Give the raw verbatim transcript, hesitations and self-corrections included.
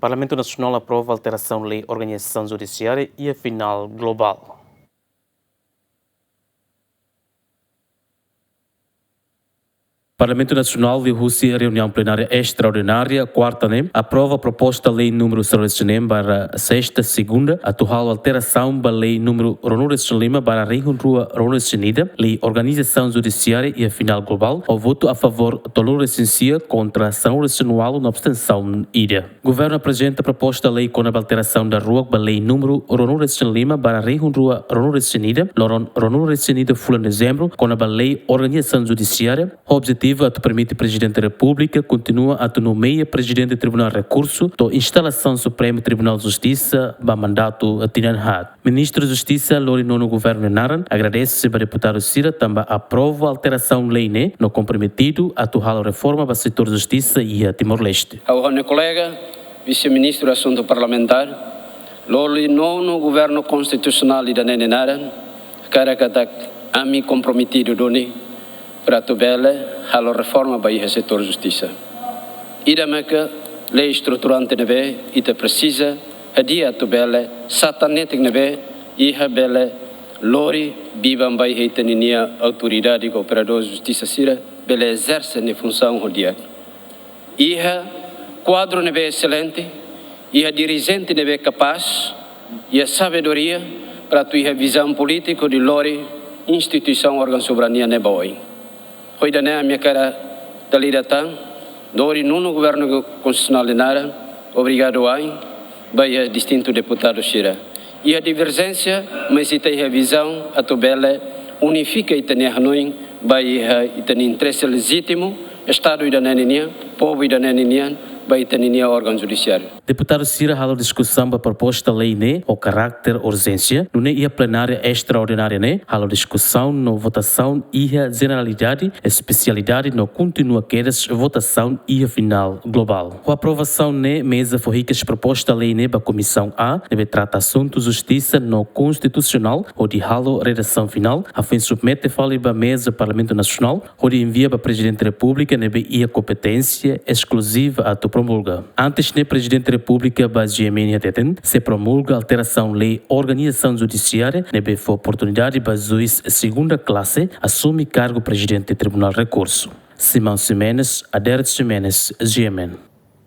Parlamentu Nasionál aprova alterasaun lei organizasaun judisiária iha finál globál. Parlamentu Nasionál liuhusi reuniaun plenária estraordinária kuarta ne'e aprova proposta lei númeru sanulu-resin-neen barra sesta segunda atu halo alterasaun ba lei númeru ruanulu-resin-lima barra rihun rua ruanulu-resin-ida, lei organizasaun judisiária iha finál globál, ho votu a favór tolunulu-resin-sia, kontra sanulu-resin-ualu no abstensaun ida. Governu aprezenta proposta lei kona-ba alterasaun daruak ba lei númeru ruanulu-resin-lima barra rihun rua ruanulu-resin-ida, loron ruanulu-resin-ida fulan Dezembru, kona-ba lei organizasaun judisiária, ho objetivu atu permite Prezidente Repúblika kontinua atu nomeia Prezidente Tribunál Rekursu to'o instalasaun Supremu Tribunál Justisa ba mandatu tinan haat. Ministru Justisa lori nonu governu nia naran agradese ba deputadu sira tanba aprova alterasaun lei ne'e no komprometidu atu halo reforma ba setór justisa iha Timor-Leste. Ha'u ho ha'u-nia kolega, Vise-Ministru Asuntu Parlamentár, lori nonu governu konstitusionál ida-ne'e nia naran, hakarak katak ami komprometidu duni para atu bele halo reforma ba iha setór justisa. Ida maka lei estruturante ne'ebé ita presiza hadi'a atu bele satan netik ne'ebé iha bele lori biban ba iha ita-ninia autoridade ka operadór justisa sira bele ezerse nia funsaun ho di'ak. Iha kuadru ne'ebé eselente, iha dirijente ne'ebé kapás, iha sabedoria, para atu iha vizaun polítiku hodi lori instituisaun órgaun soberania ne'e ba oin. Ho ida-ne'e ami hakarak dala ida tan, lori nonu governu konstitusionál nia naran, obrigadu wa'in ba iha distintu deputadu sira. Iha diverjénsia, mas ita iha vizaun atu bele unifika ita-nia hanoin ba iha ita-nia interese lejítimu, Estadu ida-ne'e ninian, povu ida-ne'e ninian, ba ita-ninia órgaun judisiáriu. Deputadu sira halo diskusaun ba proposta lei ne'e ho karáter urjénsia, nune'e iha plenária estraordinária ne'e halo diskusaun no votasaun iha jeneralidade, espesialidade no kontinua kedas votasaun iha finál globál. Ho aprovasaun ne'e, meza fó hikas proposta lei ne'e ba Komisaun A, ne'ebé trata asuntu justisa no konstitusionál, hodi halo redasaun finál, hafoin submete fali ba meza Parlamentu Nasionál, hodi envia ba Prezidente Repúblika ne'ebé iha kompeténsia eskluziva atu promulga. Antes ne'e, Prezidente Repúblika ba G M N hateten sei promulga alterasaun lei organizasaun judisiária ne'ebé fó oportunidade ba juís segunda klase asume kargu Prezidente Tribunál Rekursu. Simão Ximenes, Adérito Ximenes, G M N.